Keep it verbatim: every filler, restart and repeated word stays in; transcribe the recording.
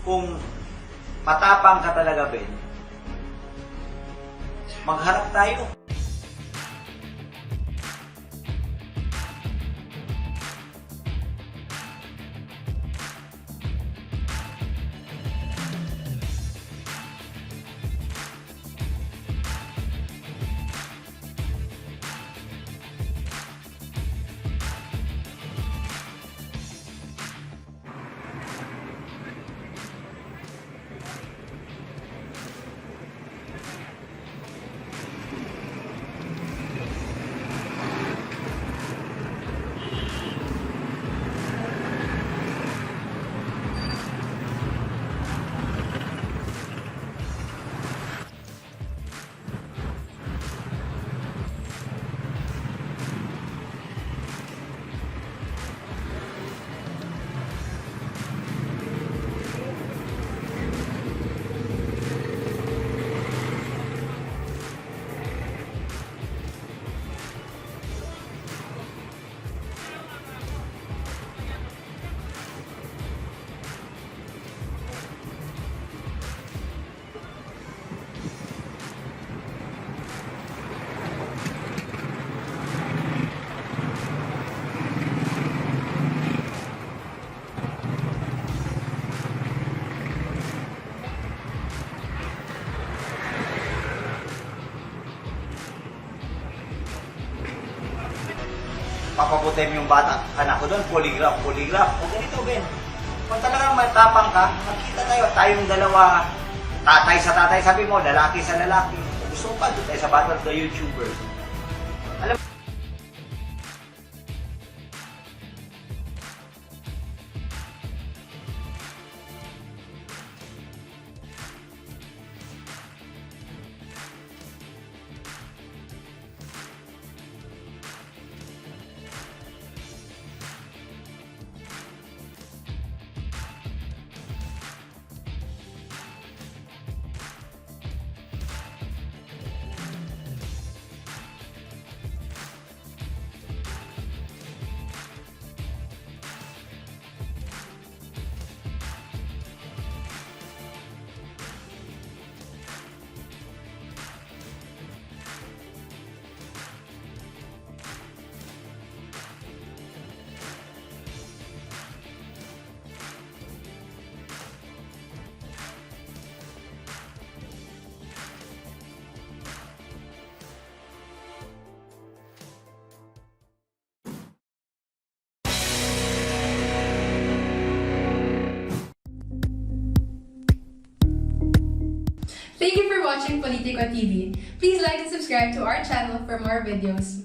Kung matapang ka talaga, Ben, magharap tayo. Papaputay mo yung bata, anak ko doon, polygraph, polygraph. O ganito, Ben. Kung talagang matapang ka, magkita tayo, tayong dalawa, tatay sa tatay, sabi mo, lalaki sa lalaki. Kung gusto mo pa, doon tayo sa Battle of the YouTubers. Alam Thank you for watching Politico T V. Please like and subscribe to our channel for more videos.